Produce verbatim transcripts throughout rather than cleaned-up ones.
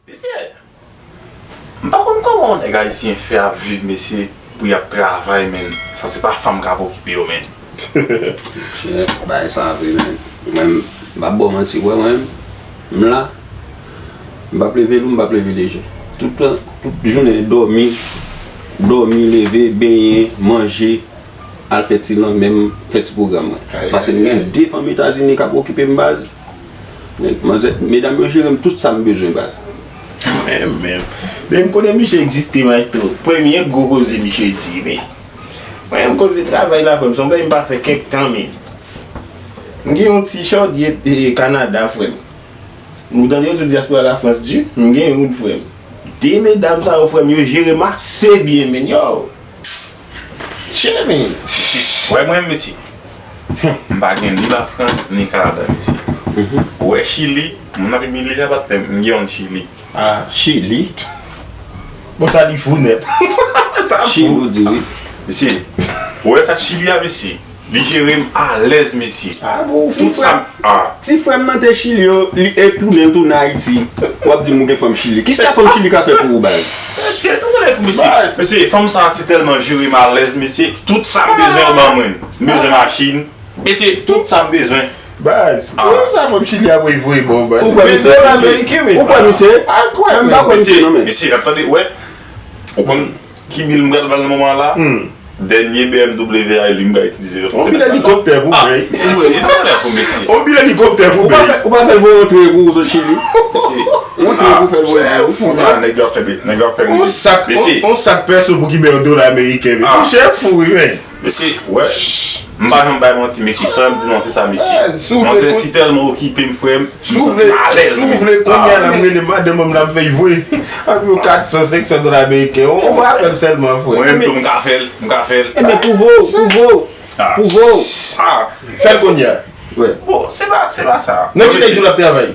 Mesye, m pa konn kòman yon nèg ayisyen fè ap viv, mesye, pou y ap travay, men sa se pa fanm k ap okipe yo, men. Chè, bagay sa vre, men. Mwen, m p ap ba w manti, wè, mwen, m la. M p ap leve lou, m p ap leve leje. Tout tan, tout jounen, dòmi, dòmi, leve, benyen, manje, al fè ti lanmen m, fè ti pwogram mwen. Paske m gen de fanm Etazini k ap okipe m, baz. Nèg, manzè, medam yo jere m tout sa m bezwen, baz. Mwen menm, men m konnen misye egziste, maestro. Premye gwo koze misye di, men. Mwen menm, koze travay la, frè m, se yon bagay m pa fè kèk tan, men. M gen yon ti chòdye e, Kanada, frè m. Nou tande yo sou dyaspora Lafrans di, m gen youn, frè m. De medam sa yo, frè m, yo jere m ase byen, men, yo. Chè, men. Wè mwen, mesye. M pa gen ni Lafrans, ni Kanada, mesye. Ou wè Chili, moun ap imilye a, patnè m, m gen youn Chili. Chili? Bon, sa li fou nèt. Sa Chili, fou. Ou di wi. Mesye, ou wè sa Chili a, mesye? Li jere m alèz, mesye. Ah bon? Tout sa m. Ah. Ti frè m nan te Chili, yo, li e tounen l tounen Ayiti. W ap di m ou gen fanm Chili. Kisa fanm Chili ka fè pou ou, baz? Mesye, nou konnen fou, mesye. Mesye, fanm sa a se tèlman jere m alèz, mesye. Tout sa m bezwen, l ban mwen. M bezwen machin. Mesye, tout sa m bezwen. Baz, kòman sa fanm Chili a voye voye bon, baz? Ou kwè misye? Ven dola ameriken, men. Ou kwè misye? A kwè, M pa kwè misye, Mesye, non, men. Mesye, n ap tande, wè. Ou konn ki bil m pral ba l nan moman la? Dènye B M W a, li m pral itilize. On bil elikoptè pou mwen. Mesye, nou lè pou mesye. On bil elikoptè pou Ou pa mwen. fè, ou pa fè l voye yon tre pou ou sou Chili? Mesye. Yon tre pou fè l voye Ah, pou ou? Fou nan nèg yo ap fè, nèg yo ap fè On mizik. sak, Mesye. on, on sak pèso pou ki bè yon dola ameriken, men. Ah. Misye fou, wi, men. Mesye, wè. M pa janm bay manti, mesye. Sa m di non, se sa, mesye. Ah, si w vle Manzè kon- si tèlman okipe m, frè m. Si w vle, si w vle kounye a la, m rele madanm mwen, m ap fè l voye anviwon kat san, senk san dola ameriken. On rapèl sèlman, frè. Mwen menm tou, m ka fè l. M ka fè l. Ebyen, pwouve w, pwouve w, pwouve w. Ah. Fè l kounye a. Wè. Bon, se pa, se pa sa. Nan ki sèvis w ap travay?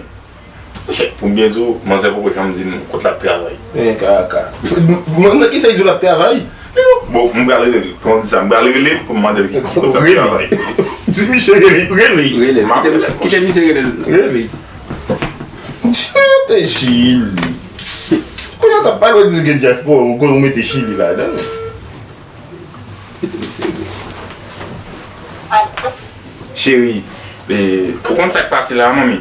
Monchè, pou m byen di w, manzè poko janm di m kot l ap travay. Eh, kaka. Mwen, nan ki sèvis w ap travay? Bon, m pral rele l. Pou m di sa, m pral rele l pou m mande l ki kot l ap Rele. travay. Di misye rele, rele. Rele l. Kite misye, kite misye rele l. Rele. Tchante Chili. Kounye a w t ap pale, w di gen dyaspora, ou konn ou mete Chili ladan. Cheri, e, ou konn sa k pase la, manmi?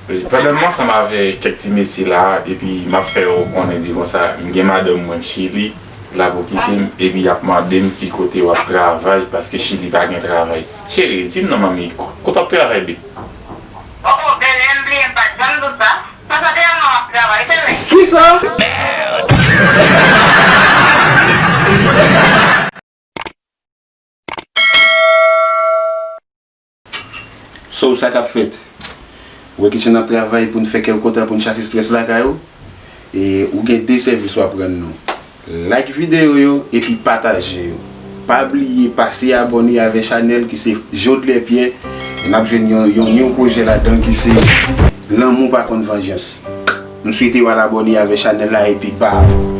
E, pandan m ansanm avèk kèk ti mesye la, epi m ap fè yo konnen di konsa, m gen madanm mwen Chili, l ap okipe m, epi y ap mande m ki kote w ap travay, paske Chili pa gen travay. Cheri, di m non, manmi, ko-, kote w ap travay, babe? Oh, oh, bèbè, m bliye m pa t janm di w sa. Sa sa te an w ap travay, se vre? Kisa? So, sa k ap fèt? Ou wè kijan n ap travay pou n fè kè w kontan, pou n chase estrès lakay ou? E ou gen de sèvis w ap rann nou. Like videyo yo epi pataje yo. Pa bliye pase abòne avè chanèl ki se Jodler Pierre. N ap jwenn yon, yon, yon pwojè ladan l ki se Lanmou pa konn vanjans. M swete w al abòne avè chanèl la epi bam!